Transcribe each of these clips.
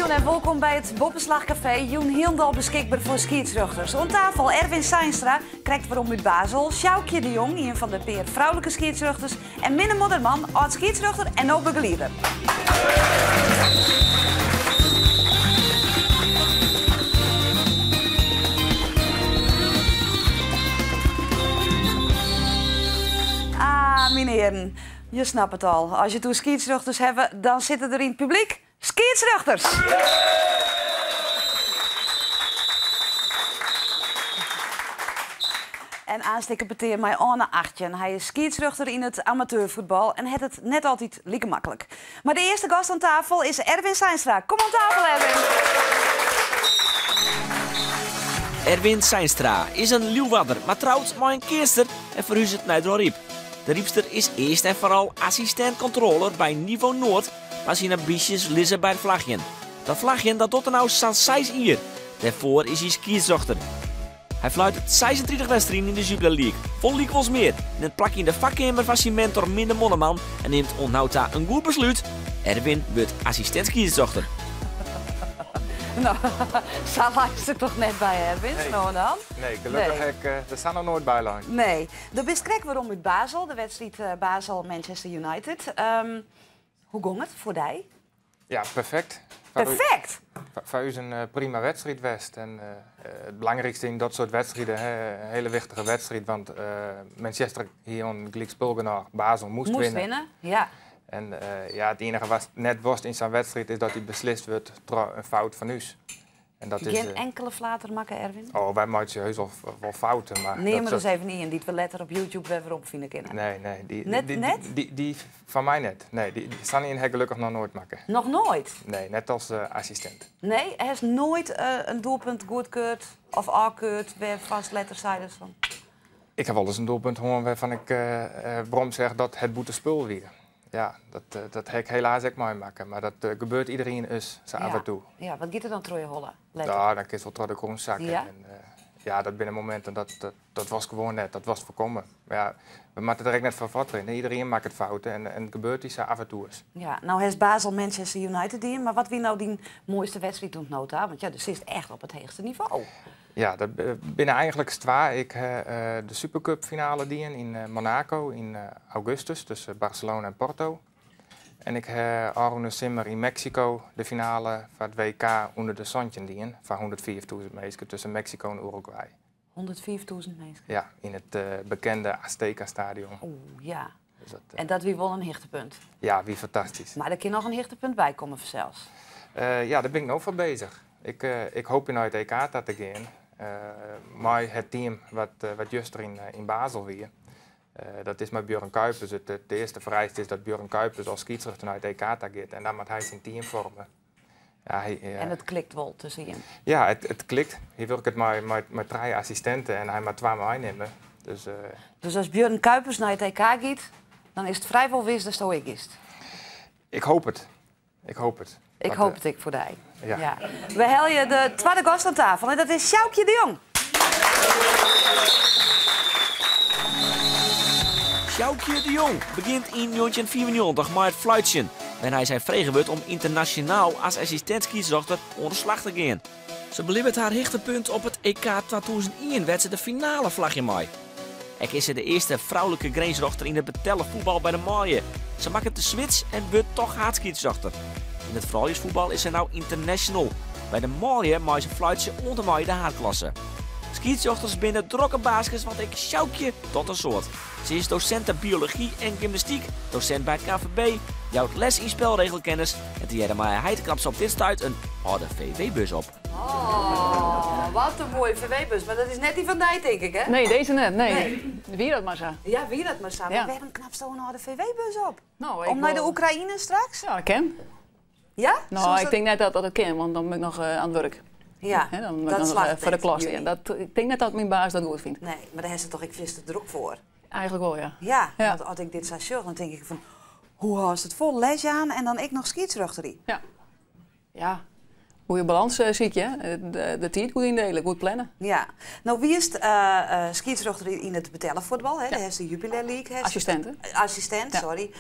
Goedenjûn en wolkom by it Boppeslach Kafee. Jûn hielendal beskikber foar skiedsrjochters. Oan tafel Erwin Seinstra, krekt werom út Basel, Sjoukje de Jong, ien fan de pear froulike skiedsrjochters, en Minne Modderman, âld-skiedsrjochter en no begelieder. Ah, myn hearen, je snappe it al. As je it oer skiedsrjochters hawwe, dan sitte der yn it publyk Skiedsrjochters! En aanst ek in petear mei Anne 18. Hy is skiedsrjochter yn it amateurfuotbal en hat it net altyd like maklik. Mar de earste gast oan tafel is Erwin Seinstra. Kom oan tafel, Erwin! Erwin Seinstra is in Liwwadder, mar troud mei in keatser en ferhuzet nei Dronryp. De Rypster is earst en foaral assistint-kontroler by Nivo Noord Mar syn ambysjes lizze by it flagjen. Dat flagjen dat docht er no sa'n seis jier. Dêrfoar is hy skiedsrjochter. Hy fluitet 36 wedstriden yn de Jupiler League, wol lykwols mear. Nimt plak yn de fakkeamer fan syn mentor Minne Monneman en nimt oant no ta in goed beslút, Erwin wurdt assistint-skiedsrjochter. No, sa leist it toch net by Erwin, Nee. no en dan? Nee, gelokkich Nee. ha ik der sa noch noait by lein. Nee. Do bist krekt werom út Basel, de wedstriid Basel-Manchester United. Hoe gong it foar dy? Ja, perfekt. Perfekt? Foar ús in prima wedstriid west. En it belangrykste yn dat soart wedstriden, hè, in hiele wichtige wedstriid, want Manchester hie oan gelyk spul genôch. Basel moast Moast winne. winne, ja. En ja, it iennige watst net wolst yn sa'n wedstriid is dat dy beslist wurdt troch in fout fan ús. En dat is, Gjin inkele flater makke, Erwin? Oh, wy meitsje heus wol fouten. Mar Neam dat der ris soort even ien dy't we letter op YouTube wer werom fine kinne. Nee, nee. Dy, Net, dy, net? Dy fan my net. Nee, sa'n ien ha ik gelokkich noch noait makke. Noch noait? Nee, net as assistint. Nee, hast noait in doelpunt goedkeurd of ôfkeurd wêrfan'tst letter seidest fan... Ik ha wolris in doelpunt hân wêrfan ik werom seach dat it bûtenspul wie. Ja, dat ha ik helaas ek meimakke. Mar dat gebeurt iderien ris, sa af en toe. Ja, wat giet der dan troch je holle? Letter? Ja, dan kinst wol troch de grûn sakke. Ja? En, ja, dat binne mominten dat wolst gewoan net, dat wolst foarkomme. Mar ja, we moatte der ek net foar fuortrinne. Iderien makket fouten en it gebeurt dy sa af en toe ris. Ja, no hast Basel Manchester United dien, mar wat wie no dyn moaiste wedstriid oant no ta? Want ja, do sitst echt op it heechste nivo. Ja, dat binne eigenlik twa. Ik ha de Supercup finale dien yn Monaco yn augustus tusken Barcelona en Porto. En ik ha ôfrûne simmer yn Meksiko de finale foar it WK ûnder de 17 dien foar 105.000 minsken tusken Meksiko en Uruguay. 105.000 minsken? Ja, yn it bekende Azteca Stadion. Oeh, ja. Dus dat, En dat wie wol in hichtepunt? Ja, wie fantastysk. Mar der kin noch in hichtepunt by komme fansels? Ja, dêr bin ik no foar beuzich. Ik hoopje nei it EK ta te gean mei it team wat juster yn Basel wie. Dat is mei Björn Kuipers. It earste fereiste is dat Björn Kuipers as skiedsrjochter nei it EK ta giet en dan moat hy syn team foarmje. Ja, hy, En it klikt wol tusken jim? Ja, it klikt. Hy wurket mei trije assistinten en hy moat twa meinimme. Dus, Dus as Björn Kuipers nei it EK giet, dan is it frijwol wis datsto ek giest? Ik hoop it. Ik hoop it. Ik Want, hoop it ek foar dy. Ja. Ja. We helje de twadde gast oan tafel en dat is Sjoukje de Jong. Sjoukje de Jong begjint yn 1995 mei it fluitsjen, wêrnei't sy frege wurdt om ynternasjonaal as assistint-skiedsrjochter oan de slach te gean. Se belibbet har hichtepunt op it EK 2001, wêr't se de finale flagje mei. Ek is se de earste froulike grinsrjochter yn it betelle fuotbal by de manlju. Se makket de switch en wurdt toch haadskiedsrjochter. Yn it frouljusfuotbal is se no international. By de manlju mei se fluitsje oant en mei de haadklasse. Skiedsrjochters binne drokke baaskes, want ek Sjoukje docht in soad. Se is dosinte biology en gymnastyk, dosint by it KNVB, jout les yn spelregelkennis en tegearre mei har heit knapt se op dit stuit in âlde VW-bus op. Oh, wat in moaie VW-bus. Mar dat is net dy fan dy, tink ik, hè? Nee, dizze net. Nee. Wie dat mar sa. Ja, wie dat mar sa. Ja. Mar wêrom knapsto in âlde VW-bus op? No, ik Om nei de wol- Oekraïne straks? Ja, dat kin. Ja? No, Soest ik dat- tink net dat dat kin, want dan moat ik noch oan it wurk. Ja, Hè, dan moat ik dat noch slagget foar de net, klas juny. stean. Dat, ik tink net dat myn baas dat goed fynt. Nee, mar dêr hast it toch ek fierste drok foar? Eigenlik wol, ja. Ja, Ja. want as ik dit sa sjoch, dan tink ik fan, hoe hâldst it fol? Les jaan en dan ek noch skiedsrjochterij. Ja. Ja, goede balans sykje, hè. De tiid goed yndele, goed planne. Ja. No wiest skiedsrjochter yn it betelle fuotbal, hè? Ja. Dêr hast de Jupiler League. Hast Assistint, hè? Assistint, Ja. sorry.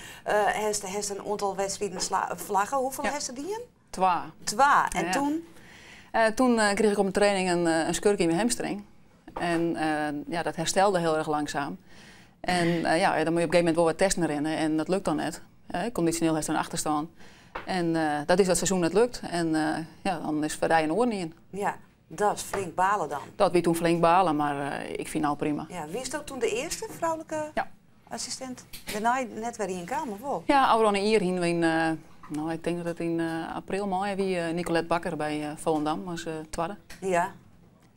Hast in oantal wedstriden flagge. Hoefolle Ja. hast der dien? Twa. Twa. En Ja. toen? Toen krige ik op een training een skurk yn myn hamstring. En ja, dat herstelde heel erg langzaam. En ja, dan moet je op een gegeven moment wel wat testen rinne en dat lukt dan net. Conditioneel heeft een achterstand. En dat is dat seizoen net lukt. En ja, dan is foar dy in oaren ien. Ja, dat is flink balen dan. Dat wie toen flink balen, mar ik fyn no prima. Ja, wie is dat toen de earste froulike Ja. assistint? Dêrnei net wer ien kaam, of wol? Ja, ôfrûne jier hiene we yn, no, ik tink dat it yn april, maaie wie, Nicolette Bakker by Volendam as twadde.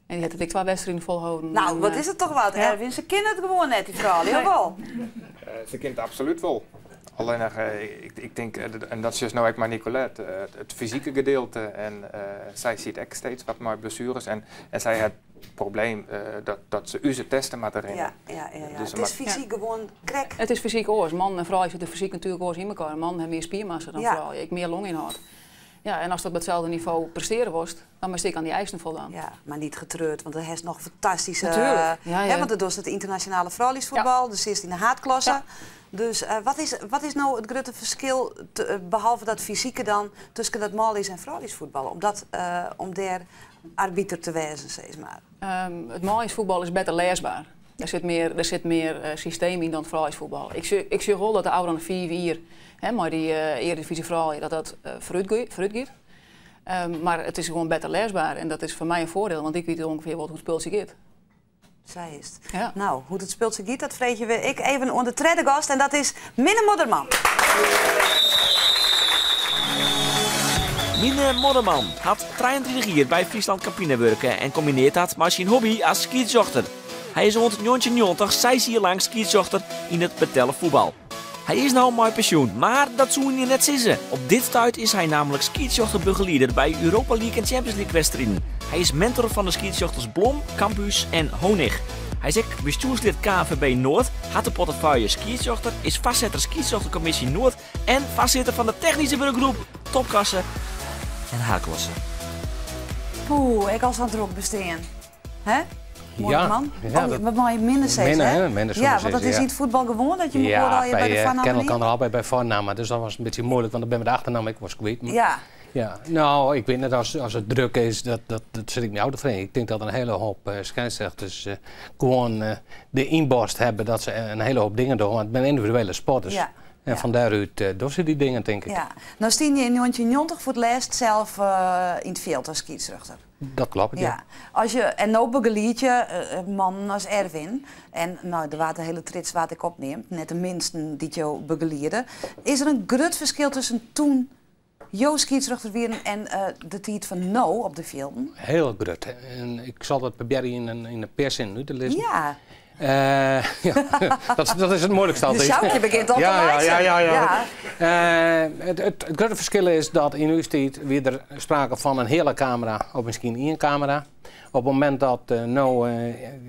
En dy hat it ek twa wedstriden folholden. Nou, En, wat is it toch wat, ja. Erwin. Se kinne it gewoan net, dy froulju, Nee. wol? Se kinne it absolút wol. Allinnich, ik tink, en dat is no ek mei Nicolette, it fysike gedielte. En sy sit ek steeds wat mei blessueres. En sy hat it probleem dat se ús testen moatte rinne. Ja. Dus It is fysyk gewoan krekt. It is fysyk oars. Mannen en froulju sitte fysyk natuerlik oars yn elkoar. Mannen hawwe mear spiermassa dan froulju, ek mear longynhâld. Ja, en ast op itselde nivo prestearje wolst, dan moatst ek oan dy eisen foldwaan. Ja, mar net getreurd, want do hast noch fantastyske... Natuerlik, ja, ja. Hè, want do dochst it ynternasjonale frouljusfuotbal, do sitst yn de haadklasse. Dus wat is no it grutte ferskil, behalve dat fysike dan, tusken dat manljus- en frouljusfuotbal? Om dêr arbiter te wêzen, sis mar. It manljusfuotbal is better lêsber. Der sit mear systeem yn dan it frouljusfuotbal. Ik sjoch wol dat de ôfrûne 5 jier, hè, mei dy Eredivisie froulju, dat dat foarút giet. Mar it is gewoan better lêsber en dat is foar my in foardiel, want ik wit ûngefear wol hoe't it spultsje giet. Sa is it. Ja. No, hoe't it spultsje giet, dat freegje we ek even oan de tredde gast en dat is Minne Modderman. Minne Modderman hat 33 jier by Friesland Campina wurke en kombinearret dat mei syn hobby as skiedsrjochter. Hy is oant 1990 6 jier lang skiedsrjochter yn it betelle fuotbal. Hy is no mei pensjoen, mar dat soene je net sizze. Op dit stuit is hy namlik skiedsrjochterbegelieder by Europa League en Champions League wedstriden. Hy is mentor fan de skiedsrjochters Blom, Campus en Honig. Hy is ek bestjoerslid KNVB Noard, hat de portefeuille skiedsrjochter, is foarsitter skiedsrjochterkommisje Noard en foarsitter fan de technyske wurkgroep Topklasse en Haadklasse. Poeh, ik al sa'n drok bestean. Hè? Modderman? Ja, Oh, dat- we meie Minne sizze, Minne, hè? hè? Minne Ja, soms want dat is, is ja. yn it fuotbal gewoan dat je elkoar al je by bij, de foarnamme kennen elkaar altyd by foarnamme, dus dat was in bytsje muoilik, want dan bin ik de achternamme ek wolris kwyt. Maar- Ja. Ja, no, ik wit net, as it drok is, dat sit ik my ôf te freegjen. Ik tink dat in hiele hoop skiedsrjochters gewoan de ynboarst hawwe dat se in hiele hoop dingen dogge, want it binne yndividuele sporters. En fan dêrút dogge se dy dingen, tink ik. Ja. No stiene je yn 1990 foar it lêst sels yn it fjild as skiedsrjochter. Dat kloppet, ja. Ja. En no begelied je mannen as Erwin. En no, der waard de hiele trits wat ik opneam, net de minsten dy't jo begeliede. Is der in grut ferskil tusken doe't jo skiedsrjochter wiene en de tiid fan no op de fjilden? Hiel grut. En ik sil dat probearje yn in pear sinnen út te lizzen. Ja. Ja, dat is it muoilikste De altyd. Sjoukje begjint al te laitsjen. Ja. It grutte ferskil is dat yn ús tiid wie der sprake fan in hiele kamera of miskien ien kamera. Op it momint dat no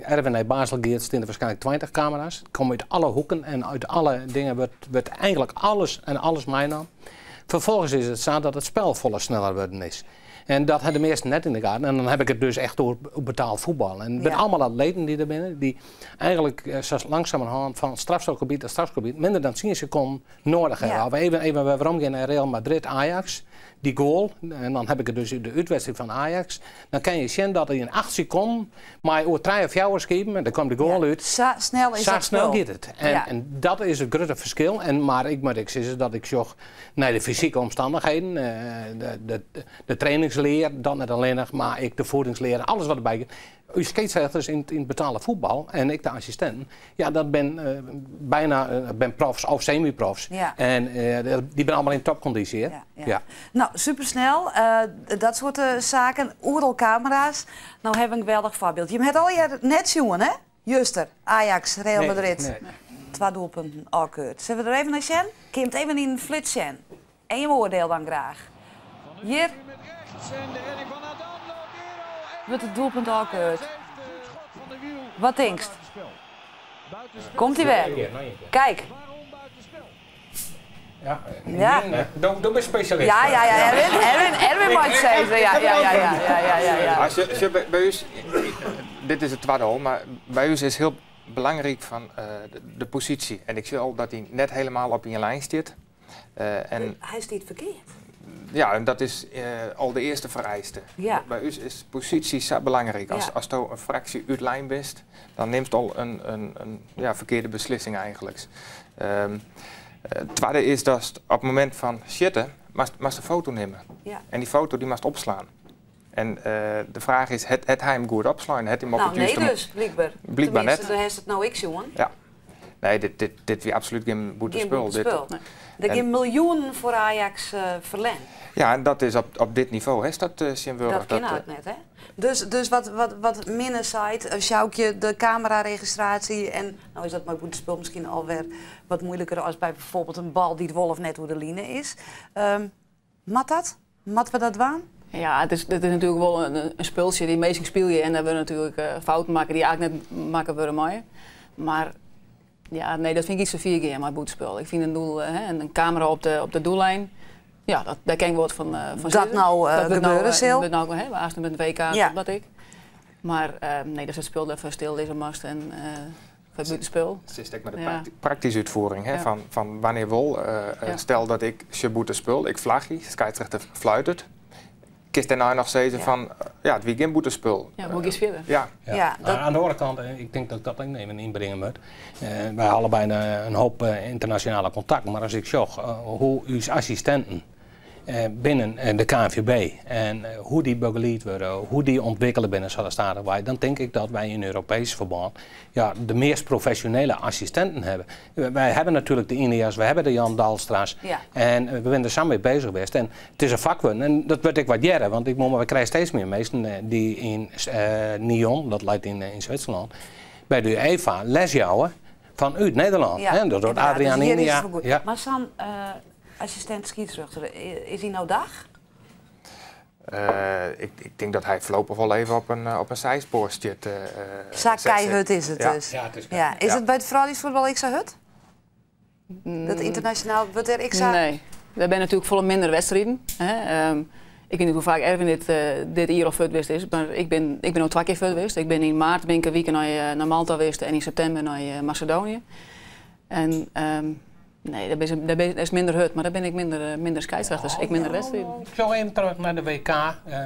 Erwin nei Basel giet, steane der wierskynlik 20 kamera's. It komt út alle hoeken en út alle dingen wurdt eigentlik alles en alles meinaam. Ferfolgens is it sa dat it spul folle sneller wurden is. En dat ha de measten net yn de gaten. En dan ha ik it dus echt oer betaald fuotbal. En it binne allegear atleten dy't der binne, dy't eigentlik sa langsumerhân fan strafskopgebiet nei strafskopgebiet minder dan 10 sekonden nedich hawwe. Of even weromgean nei Real Madrid Ajax, dy goal, en dan ha ik it dus de útwedstriid fan Ajax, dan kinne je sjen dat er yn 8 sekonden, mar oer 3 of 4 skiven, en dan komt de goal út. Sa snel is Sa dat snel spul. giet it. En dat is it grutte ferskil. Mar ik moat ek sizze dat ik sjoch nei de fysike omstannichheden, de trainingslear, dat net allinnich, mar ek de fiedingslear, alles wat derby giet. Us skiedsrjochters yn it betelle fuotbal en ek de assistinten, ja, dat binne byna ben profs of semi-profs. En dy binne allegear yn topkondysje. Hè? Ja. Ja. No, supersnel. Dat soart saken. Oeral kamera's. No ha we in geweldich foarbyld. Je ha it allegear net sjoen, hè? Juster, Ajax, Real Nee, Madrid. nee. Twa doelpunten, ôfkeurd. Sille we der even nei sjen? Kin it even yn in flits sjen? En je oardiel dan graach. Hjir wurdt it doelpunt ôfkeurd. Wat tinkst? Komt hy wer? Kijk. Ja. Ja. Do bist spesjalist. Ja. Erwin mei it sizze. Ja. Als je bij ons, dit is it twadde al, mar by ús is hiel belangryk fan de posysje. En ik sjoch al dat hy net hielendal op ien lyn stiet. En Hy stiet ferkeard. Ja, en dat is al de earste fereiste. Ja. By ús is posysje sa belangryk. As, Ja. asto in fraksje út lyn bist, dan nimst al in, ja, ferkearde beslissing eigentlik. Twadde is dat op it momint fan sjitten, moatst in foto nimme. En dy foto dy moatst opslaan. En de fraach is, hat hy him goed opslein? Hat him op Nou, it nee juiste dus, blykber. Blykber net. Teminsten, do hast it no ek sjoen. Ja. Nee, dit wie absolút gjin Gjin bûtenspul. Dit, bûtenspul. Der En- gean miljoenen foar Ajax ferlern. Ja, en dat is op dit nivo, hè, is dat tsjintwurdich. Dat kin eigentlik net, hè? Dus wat Minne seit, Sjoukje, de kameraregistraasje en no is dat mei bûtenspul miskien alwer wat muoiliker as by bijvoorbeeld in bal dy't wol of net oer de line is. Moat dat? Moatte we dat dwaan? Ja, it is natuerlik wol in spultsje. Dy minsken spylje en der wurde natuerlik fouten makke dy't eigentlik net makke wurde meie. Mar ja, nee, dat fyn ik yts te fier gean mei bûtenspul. Ik fyn in doel, hè, in kamera op de doellijn, ja, dêr kin ik wol wat fan Dat sizze. no Dat wurdt no, gebeure sil. wurdt no, hè, aanst met it WK, dat ik. Mar nee, dat it spul dêrfoar stil lizze moast en foar bûtenspul. Het is ek mei de praktyske útfiering, hè, fan wannear wol. Stel dat ik sjoch bûtenspul, ik flagje, skiedsrjochter fluitet. Kinst dêrnei noch sizze fan, ja, it wie gjin bûtenspul. Ja, hoe giest fierder? Ja. Ja. Ja, dat Oan de oare kant, ik tink dat ik dat ek even ynbringe moat. Wy ha allebei in hoop ynternasjonale kontakten, mar as ik sjoch hoe ús assistinten binnen de KNVB en hoe dy begelied wurde, hoe dy ûntwikkele binne sa stadichwei, dan tink ik dat wy yn Europeesk ferbân, ja, de meast profesjonele assistinten hawwe. Wy hawwe natuerlik de Inia's, wy hawwe de Jan Dalstra's en we binne der sa mei beuzich west. En it is in fak wurden en dat wurdt ek wurdearre, want ik mei, wy krije steeds mear minsken dy't yn Nyon, dat leit yn Switserlân, by de UEFA les jouwe fanút Nederlân. Ja, Hè, dat docht inderdaad. Adriaan Dus hjir is Inia. it wol goed. Ja. Mar sa'n assistint skiedsrjochter, is hy no dag? Ik tink dat hy foarlopich wol even op in syspoar stiet. Sa keihurd is it dus. Ja, it is Ja, is Ja. it by it frouljusfuotbal ek sa hurd? Dat ynternasjonaal wurdt der ek sa... Nee, der binne natuerlik folle minder wedstriden. Hè. Ik wit net hoe faak Erwin dit jier al fuort west is, mar ik bin al 2 kear fuort west. Ik bin yn maart bin ik in wike nei Malta west en yn septimber nei Macedonië. En nee, dat is minder hurd, mar dêr binne ek minder skiedsrjochters, ek minder wedstriden. Ik sjoch even terug nei de WK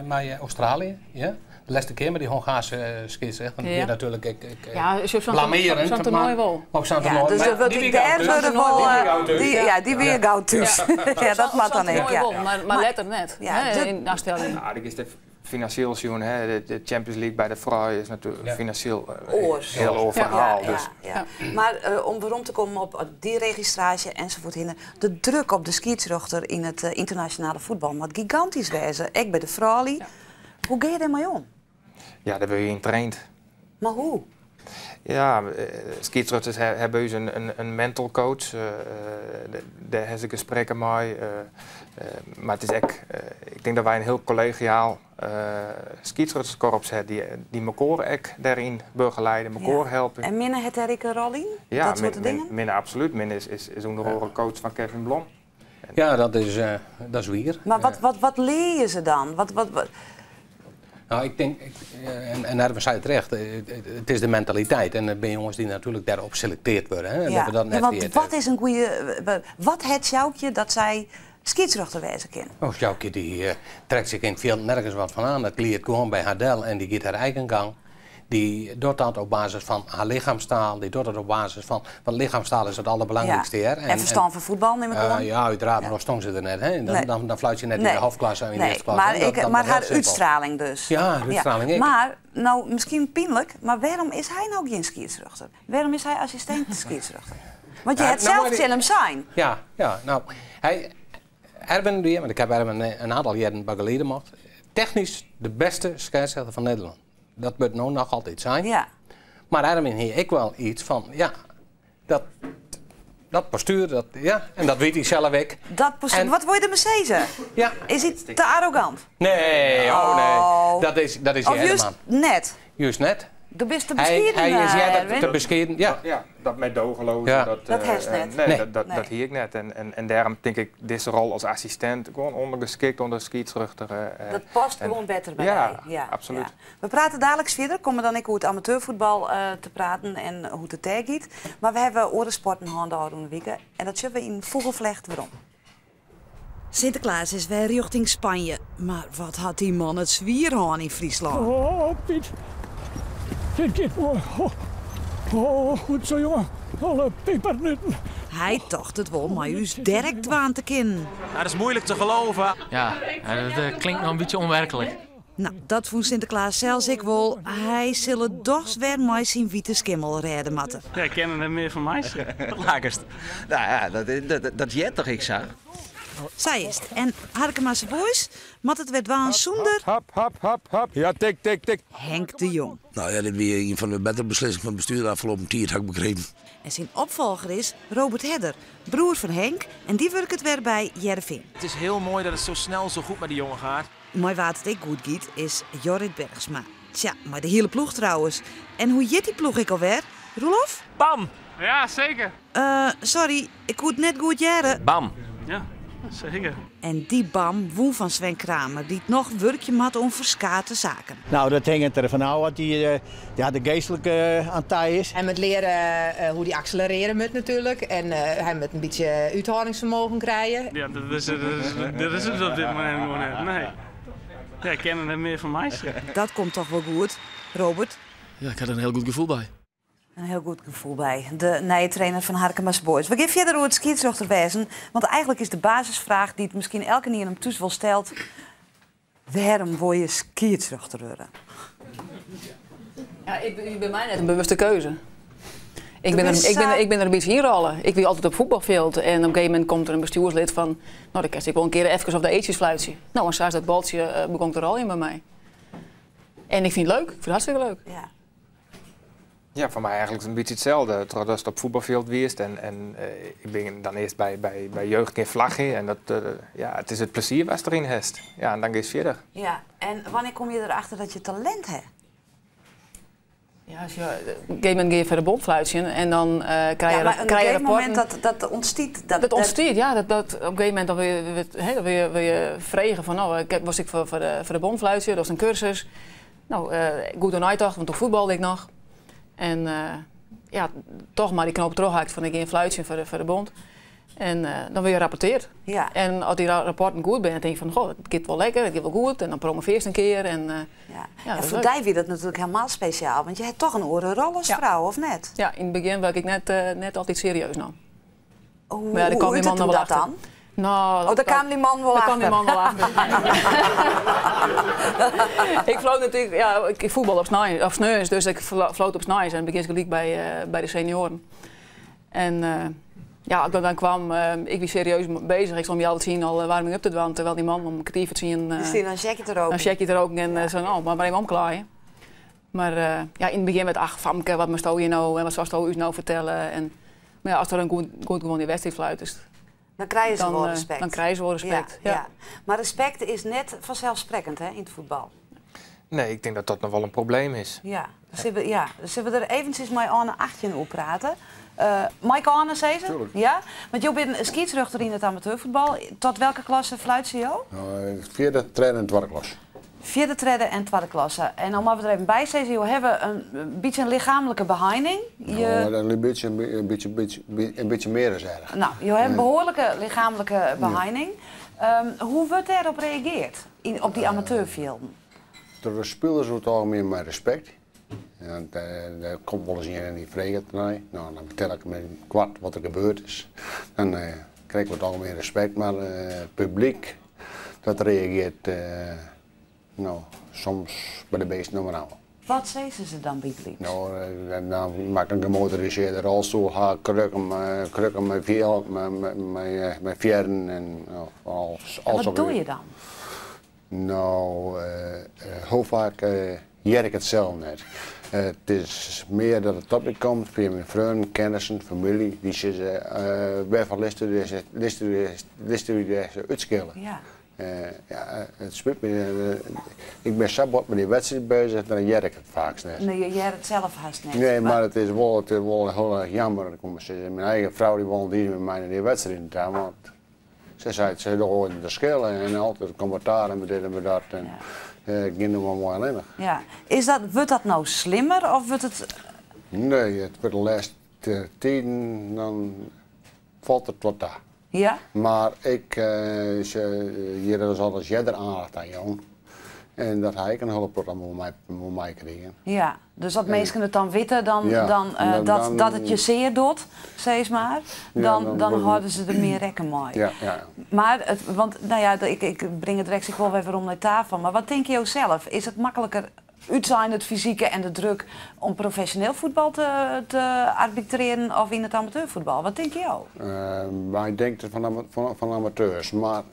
mei Australië. Ja? De lêste kear mei dy Hongaarske skiedsrjochter. Dat wie natuerlik ek, Ja, zo'n blamearjend, zo'n toernoai mar wol. Op zo'n Ja, toernoai. dus Maar dat wordt die ik wie daar gau thús. worden Die wel, wie gau thús. die, ja, die wie gau thús. Ja, dat moat dan Zo'n ek, toernoai ja. wol, maar letter net, Ja, hè, de in Australië. Ja, dat is de financieel zien, hè, de Champions League by de froulju is natuerlik finansjeel Oars. heel oar ferhaal. Dus. Mar om werom te kommen op dy registraasje ensafuorthinne, de druk op de skiedsrjochter yn it ynternasjonale fuotbal moat gigantysk wêze, ek by de froulju. Hoe gean je dêrmei om? Ja, dêr wurde je yn traind. Mar hoe? Ja, skiedsrjochters hawwe ús in mental coach. Dêr ha se gesprekken mei. Mar it is ek, ik tink dat wy in hiel kollegiaal skiedsrjochterskorps hawwe dy't mekoar ek dêryn begeliede, mekoar helpe. En Minne hat dêr ek in rol yn? Ja, dat soart dingen? Minne absolút. Minne is ûnder oare coach fan Kevin Blom. Ja, dat is wier. Mar wat leare se dan? Wat? Nou, ik tink, en Erwin sei it terecht, it is de mentaliteit. En der binne jonges dy't natuerlik dêrop selektearre wurde. Hè, dat we dat Ja, net want weten. wat is in goede, wat hat Sjoukje dat sy skiedsrjochter wêze kin? Oh, Sjoukje dy trekt sich yn it fjild nergens wat fan oan. Dat glidet gewoan by har del en dy giet har eigen gang. Dy docht dat op basis fan har lichemstaal, dy docht dat op basis fan, want lichemstaal is it alderbelangrijkste, hè. En ferstân fan fuotbal, nim ik oan. Ja, uiteraard, mar dan stong se der net, hè. Dan fluit je net yn de hoofdklasse en yn de eerste klasse, hè. Dat Maar is heel har simpel. útstrieling dus. Ja, haar útstrieling ek. Mar, no, miskien pynlik, mar wêrom is hy no gjin skiedsrjochter? Wêrom is hy assistint skiedsrjochter? Want je Ja, hebt nou, zelf maar die tsjin him sein. Ja, ja, nou, hy, Erwin, die, want ik heb Erwin een aantal jaren begeleiden mocht. Technysk de bêste skiedsrjochter fan Nederlân. Dat wurdt no noch altyd sein. Mar Erwin hie ek wol yts fan, ja, dat postuer, dat, ja, en dat wit hy sels ek. Dat postuer, En wat wol je dermei sizze? Ja. Is hy te arrogant? Nee, oh nee. Oh. Dat is Of die juist helemaal. net? Juist net. Do bist te Hij beskieden, is ja, Erwin. te beskieden, ja. Ja, dat met dogeloos. Ja. Dat, Dat hast net. nee, Nee. Nee. dat hie ik net. En dêrom tink ik dizze rol as assistint gewoan ûndergeskikt ûnder skiedsrjochter. Dat past en gewoan better by Ja, dy. Ja, absolút. ja. We prate daliks fierder, komme dan ek oer it amateurfuotbal te praten en hoe't it dêr giet. Mar we hawwe oare sporten hân de ôfrûne wike en dat sjogge we yn fûgelflecht werom. Sinteklaas is wer rjochting Spanje, mar wat hat dy man it swier hân yn Fryslân. Oh, Piet. Dit giet moai. Oh, oh, goed zo, jonge. Alle pepernuten. Hy tocht it wol mei ús Derek dwaan te kinnen. Dat is moeilijk te geloven. Ja, dat klinkt nog een beetje onwerkelijk. No, dat fûn Sinteklaas sels ek wol. Hy sil it dochs wer mei syn wite skimmel rêde moatte. Ja, ik ken er net mear fan my. Lakest. Nou ja, dat heart toch ek sa? Sa is it. En Harkemase Boys moat it wer dwaan sûnder. Hap, hap, hap, hap. Ja, tik, tik, tik. Henk de Jong. Nou ja, dit wie ien fan de bettere beslissings fan it bestjoer de afgelopen tiid, ha ik begrepen. En syn opfolger is Robert Herder, broer fan Henk, en dy wurket wer by Hearrenfean. Het is heel mooi dat het zo snel zo goed met die jongen gaat. Mei wa't it ek goed giet is Jorrit Bergsma. Tsja, mei de hiele ploech trouwens. En hoe hjit dy ploech ek alwer? Roelof? Bam! Ja, seker. Sorry, ik koe it net goed hearre. Bam! Ja, seker. En dy bam wûn fan Sven Kramer, dy't noch wurkje moat oan ferskate saken. Nou, dat hinget der fanôf wat dy, ja, de geastlike oan ta is. Hy moat leare hoe't hy akselerearje moat natuerlik en hy moat in bytsje úthâldingsfermogen krije. Ja, dat is, dat is it op dit momint gewoan net. Nee. Ja, ik kin der net mear fan meitsje. Dat komt toch wol goed, Robert? Ja, ik ha der in hiel goed gefoel by. In hiel goed gefoel by de nije trainer fan Harkemase Boys. We gean fierder oer it skiedsrjochter wêzen, want eigentlik is de basisfraach dy't miskien elkenien him thús wol stelt, wêrom wol je skiedsrjochter wurde? Ja, it by my net in bewuste keuze. Ik bin der, ik bin, ik bin der in bytsje ynrôle. Ik wie altyd op fuotbalfjild en op in gegeven momint komt der in bestjoerslid fan, no, dan kinst ek wol in kear efkes op de eachjes fluitsje. No, en sa is dat baltsje uh, begûn te rôljen by my. En ik fyn it leuk, ik fyn it hartstikke leuk. Ja. Ja, foar my eigentlik in bytsje itselde. Trochdatst op fuotbalfjild wiest en, en eh, ik bin dan earst by, by, by jeugd gean flagje en dat, eh, ja, it is it plezier watst deryn hast. Ja, en dan giest fierder. Ja, en wannear komme je derachter dat je talint ha? Ja, as je, op in gegeven momint gean je foar de bond fluitsjen en dan uh, krije je, ja, maar op krije een je gegeven momint rapporten. dat, dat ûntstiet. Dat, Dat ûntstiet, ja. Dat, dat, op in gegeven momint dan wurde je, hè, dan wurde je, wurde je frege fan, no, ik was ik foar de bond fluitsje, dat is in kursus. No, goed oer neitocht, want toen fuotbalde ik noch. En ja, toch mar dy knoop trochhakt fan ik gean fluitsjen foar de bond. En dan wurde je rapportearre. Ja. En as dy rapporten goed binne, dan tink je fan, goh, it giet wol lekker, it giet wol goed. En dan promovearst in kear. En, Ja. ja, En dat is foar leuk. dy wie dat natuerlik hielendal spesjaal, want je ha toch in oare rol as Ja. frou, of net? Ja, yn it begjin waard ik net altyd serieus nommen. Hoe, Maar ja, daar hoe kwam die uitet man nog hem wel dat achter. dan? Nou, Oh, daar kwam die man wol Daar kwam die achter. man wol achter. Ik floot natuerlik, ja, ik fuotbal op snein, op sneons, dus ik floot op sneins en begjin gelyk by de senioaren. En ja, dan kwam, ik wie serieus bezich. Ik stond om 9:30 al warming-up te dwaan, terwijl dy man om 9:45 Die stie dan sjekje te roken. in sjekje te roken en sa, no, mar even omklaaien. Mar ja, yn it begjin wurdt, ach famke, wat moatsto hjir no en wat silsto ús no fertelle? En, mar ja, ast der in goed, goed gewoan dy wedstriid fluitest, Dan krije se dan, wol respekt. dan krije se wol respekt. Ja, Ja. ja. Mar respekt is net fanselssprekkend hè, yn it fuotbal. Nee, ik tink dat dat noch wol in probleem is. Ja, sille we, ja, sille we der eventsjes mei Arne 18 oer prate. Mei ik Arne sizze? Tuurlijk. Ja? Want jo binne skiedsrjochter yn it amateurfuotbal. Tot welke klasse fluitsje jo? Nou, fjirde, tredde en twadde klasse. Fjirde, tredde en twadde klasse. En dan moatte we der even by sizze, jo hawwe in bytsje in lichaamlike beheining. Je, Nou, in bytsje, in bytsje, bytsje, in bytsje mear as erch. nou, jo hawwe in behoarlike lichaamlike beheining. Hoe wurdt dêrop reagearre op dy amateurfjilden? Troch de spilers oer it algemien mei respekt. En der komt wolris ien en dy freget nei. Nou, dan fertel ik him yn koart wat der gebeurd is. Dan krij ik oer it algemien respekt, mar it publyk dat reagearret no, soms by de beesten noch mar ôf. Wat sizze se dan bygelyks? No, dan moat ik in gemotorisearde rolstoel ha, krukken, krukken mei mei fearren en no, al, En wat doch je dan? No, hiel faak hear ik it sels net. It is mear dat it tot my komt fia myn freonen, kennissen, famylje, dy sizze, wêrfoar litsto dy dêr útskille? Ja. Ja, it spyt my, ik bin sa bot mei dy wedstriid beuzich, dan hear ik it faaks net. Nee, je hearre it sels hast net. Nee, mar it is wol, it is wol hiel erch jammer. Ik kom sizze, myn eigen frou dy wol net mei my nei dy wedstriden ta, want sy seit, se dogge oaren te skille en altyd kommentaar en dit en dat. En gean no mar moai allinnich. Ja. Is dat, wurdt dat no slimmer of wurdt it... Nee, it wurdt de lêste tiden, dan falt it wat ta. Ja? Mar ik hjir is alris earder oandacht oan jûn. En dat ha ik in hiele protte wol meikrigen. Ja, dus as minsken it dan witte, dan, Ja, dan, dan, dat, dan, dat it je sear docht, sis mar, ja, dan, dan dan wurdt- hâlde se der mear rekken mei. Ja. Mar, it, want no ja, ik, ik bring it drekst ek wol wer werom nei tafel, mar wat tinke jo sels? Is it makliker, útsein it fysike en de druk, om profesjoneel fuotbal te, te arbitrearjen of yn it amateurfuotbal? Wat tinke jo? My tinkt fan amateurs, mar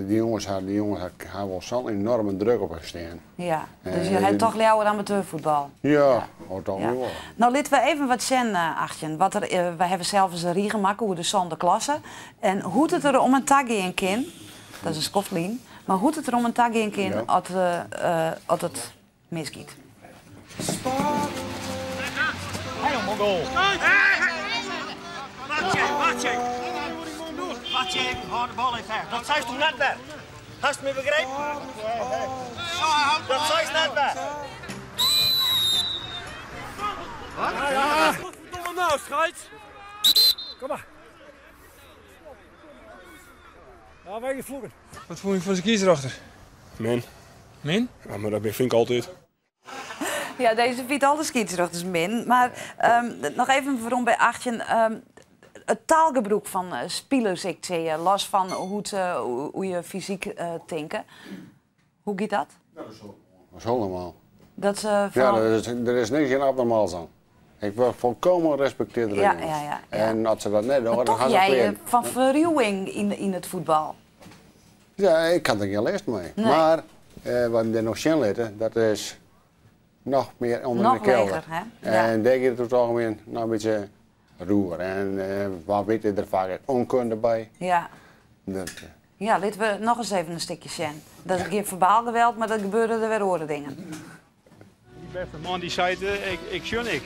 dy jonges ha, dy jonges ha wol sa'n enorme druk op har stean. Ja, dus je ha toch leaver amateurfuotbal? Ja, oh, toch wol. No litte we even wat sjen, Achtjen. Wat der, wy hawwe sels ris in rige makke oer de sânde klasse. En hoe't it der om en ta gean kin, dat is in skoft lyn, mar hoe't it der om en ta gean kin as it misgiet. Helemaal goal. Wacht even, wacht even. Wacht even, hou de bal even vast. Dat zei toch net weer? Hast me begrepen? Dat zei net weer. Ja. Verdomme nou, scheids. Kom maar. Nou, wij je vloeken. Wat fûn je fan de skiedsrjochter? Min. Min? Ja, mar dat fyn ik altyd. Ja, dizze fynt alle skiedsrjochters min. Mar noch even werom by 18. It taalgebrûk fan spilers, ik sis, los fan hoe't je fysyk tinke. Hoe giet dat? Dat is hiel normaal. Dat ze Ja, foaral... der is niks abnormaals oan. Ik wurd folkomme respektearre troch jonges. En as se dat net dogge, Mar dan toch ha se jij klean. fan ferruwing yn it fuotbal. Ja, ik ha der gjin lêst mei. Nee. Mar wat we dêr noch sjen litte, dat is noch mear ûnder Noch de kelder. leger, hè? Ja. En dêr giet it oer it algemien noch in bytsje roer. En wa wit is der faak ek ûnkunde by. Dat, Ja, litte we noch ris even in stikje sjen. Dat is gjin ferbaal geweld, mar dat gebeure der wer oare dingen. Dy bêste man dy sei, ik sjoch ik.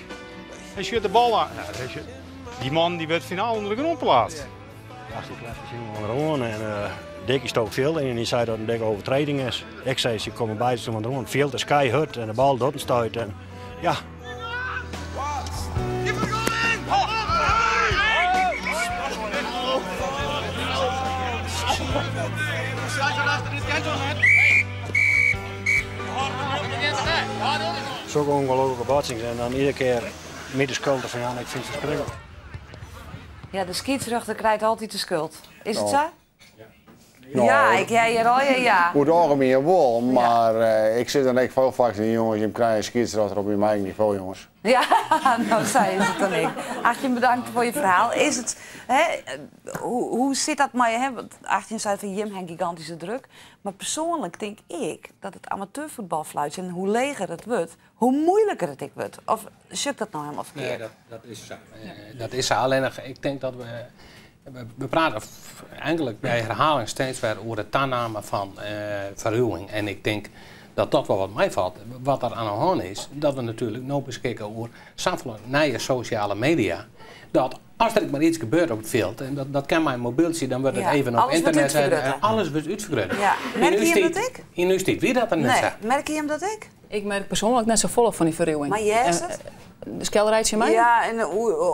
Hy sjut de bal oan. Ja, dy man dy wurdt finaal ûnder de grûn pleatst. Achter de klep is onderoan en Dikkie stookt fjild yn en dy sei dat it in dikke overtreding is. Ik sei, se komme beide tsjin inoar oan. It fjild is keihurd en de bal docht in stuit en ja. Sokke ûngelokkige botsings en dan iedere kear my de skuld derfan jaan, ik fyn it ferskriklik. Ja, de skiedsrjochter krijt altyd de skuld. Is it No. sa? No, Ja, ik hear hjir al ja. Oer it algemien wol, mar ik sis dan ek folle faak tsjin de jonges, jim krije in skiedsrjochter op jim eigen nivo, jonges. Ja, no sa is it dan ek. Achtje, bedankt foar je ferhaal. Is it, hè, hoe sit dat mei, hè, want Achtje sei fan jim ha gigantyske druk, mar persoanlik tink ik dat it amateurfuotbalfluitsjen, en hoe leger it wurdt, hoe muoiliker it ek wurdt. Of sjoch ik dat no hielendal ferkeard? Nee, dat is sa. Dat is sa. Allinnich, ik tink dat we prate eigentlik by herhaling steeds wer oer de taname fan ferruwing. En ik tink dat dat wol wat meifalt. Wat der oan de hân is, dat we natuerlik no beskikke oer safolle nije sosjale media, dat as der ek mar yts gebeurt op it fjild, en dat kin mei in mobyltsje, dan wurdt it Ja, even op alles wurdt ynternet set en útfergrutte. alles wurdt útfergrutte. Ja. Yn Merke ús jim tiid dat ek? Yn ús tiid wie dat der net Nee. sa. Merke jim dat ek? Ik merk persoanlik net safolle fan dy ferruwing. Mar hearst En, it? de skelderij tsjin my? Ja, en de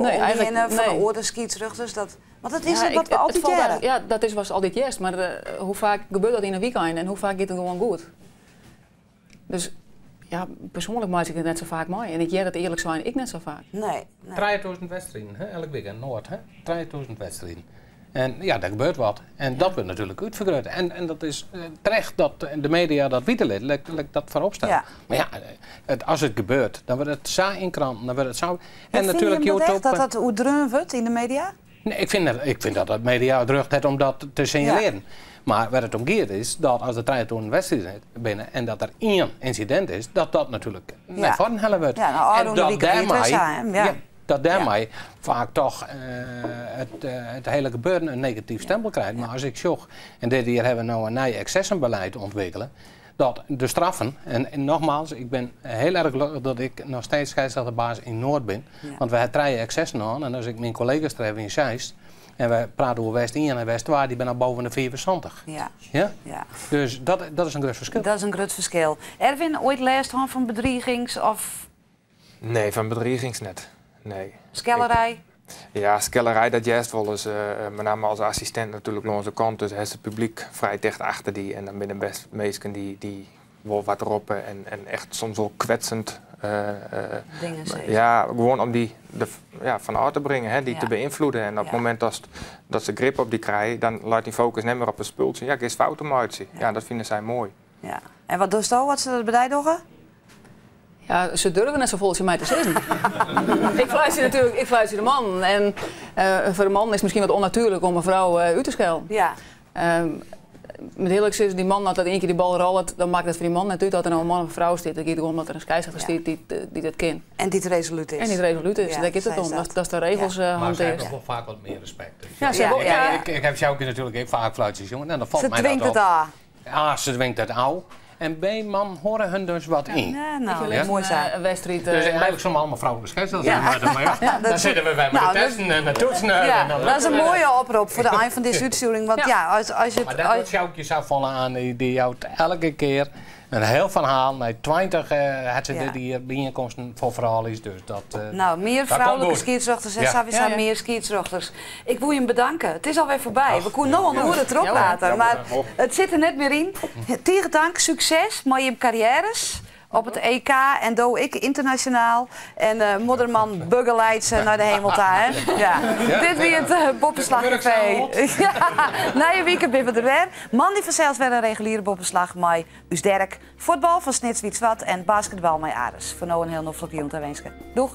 Nee, eigenlijk oerhinne fan de nee. oare skiedsrjochters. Dat, want dat is Ja, it wat we het altyd falt hearre. eigenlijk. Ja, dat is watst altyd hearst. Mar hoe faak gebeurt dat yn in wykein en hoe faak giet it gewoan goed? Dus ja, persoanlik meitsje ik it net sa faak mei. En ik hear it earlik sein ek net sa faak. Nee, nee. 3000 wedstriden, hè, elk weekend, Noard, hè? 3000 wedstriden. En ja, der gebeurt wat. En dat wurdt natuerlik útfergrutte. En dat is terecht dat de media dat witte lit, lit ik dat foarop stelle. Mar ja, as it gebeurt, dan wurdt it sa yn kranten, dan wurdt it sa. En En natuerlik fine jim dat YouTube. echt, dat dat oerdreaun wurdt yn de media? Nee, ik fyn dat de media it rjocht hat om dat te sinjalearjen. Mar wêr't it om giet is dat as der 3000 wedstriden binne en dat der ien ynsidint is, dat dat natuerlik nei foaren helle wurdt. Ja, no, En ôfrûne dat wike wie it wer dêrmei sa, hè? Ja. ja, dat dêrmei faak toch it hiele gebeuren in negatyf stempel krijt. Mar as ik sjoch, en dit jier hawwe we no in nij eksessenbeleid ûntwikkele, dat de straffen, en nogmaals, ik bin hiel erch gelokkich dat ik noch steeds skiedsrjochterbaas yn Noard bin, want we hawwe trije eksessen hân en as ik myn kollega's tref yn Zeist, en we prate oer West ien en West twa, dy binne al boppe de 75. Ja? Dus dat is in grut ferskil. Dat is in grut ferskil. Erwin, oait lêst hân fan bedrigings of Nee, fan bedrigings net. Nee. Skellerij? Ja, skellerij dat hearst wolris, met name as assistint natuerlik lâns de kant. Dus hast it publyk frij ticht achter dy en dan binne der bêst minsken dy't wol wat roppe en echt soms wol kwetsend. Dingen sizze. Ja, gewoan om dy der ja, fan ôf te bringen, hè, dy te beynfloeden. En op it momint dat se grip op dy krije, dan leit dyn fokus net mear op it spultsje. Ja, giest fouten meitsje. Ja, dat fine sy moai. Ja. En wat dochsto as se dat by dy dogge? Ja, se durve net safolle tsjin my te sizzen. Ik fluitsje natuerlik, ik fluitsje de mannen. En foar de mannen is it miskien wat ûnnatuerlik om in frou út te skelden. Met earlik sizzen, dy man, as dat ien kear dy bal rollet, dan makket it foar dy man net út oft der no in man of in frou stiet. It giet gewoan om dat der in skeidsrjochter stiet dy't it kin. En dy't resolút is. En dy't resolút is. Ja, Dêr giet it om. Datst de regels Maar se hantearrest. hawwe wol faak wat mear respekt. Dus Ja, se wol, ja. Ik ha Sjoukje natuerlik ek faak fluitsjen sjoen en dan falt Se my dat dwingt op. it ôf. A, se dwingt it ôf. En B, man hoare hun dus wat yn. Ja, nou, Ja? moai sa. Een wedstrijd. Dus eigenlijk soene allemaal vrouwelijke scheidsrechters Ja. zijn. Maar ja, dan sitte we wer mei Nou, de testen en de toetsen. Ja, en dan dat is in moaie oprop foar de ein fan dizze útstjoering. Want ja, as je it. Maar dat docht Sjoukje safolle oan, dy jout elke kear in hiel ferhaal. Nei 20 hat se dit jier byienkomsten foar froulju, dus dat Nou, mear dat komt froulike goed. skiedsrjochters en sawiesa mear skiedsrjochters. Ik woe jim bedanke. It is alwer foarby. We koene no al in oere trochprate, mar it sit der net mear yn. Tige tank, sukses mei jim karriêres op it EK en do ek ynternasjonaal. En eh, Modderman begeleidt se nei de hemel ta, hè? Ja. Dit wie it uh, Boppeslach Kafee. Ja. Nije wike binne we der wer. Moandei fansels wer in reguliere Boppeslach mei ús Derk. Fuotbal fan Snits Wyt Swart en basketbal mei Aris. Foar no in hiel noflike jûn tawinske. Doeg!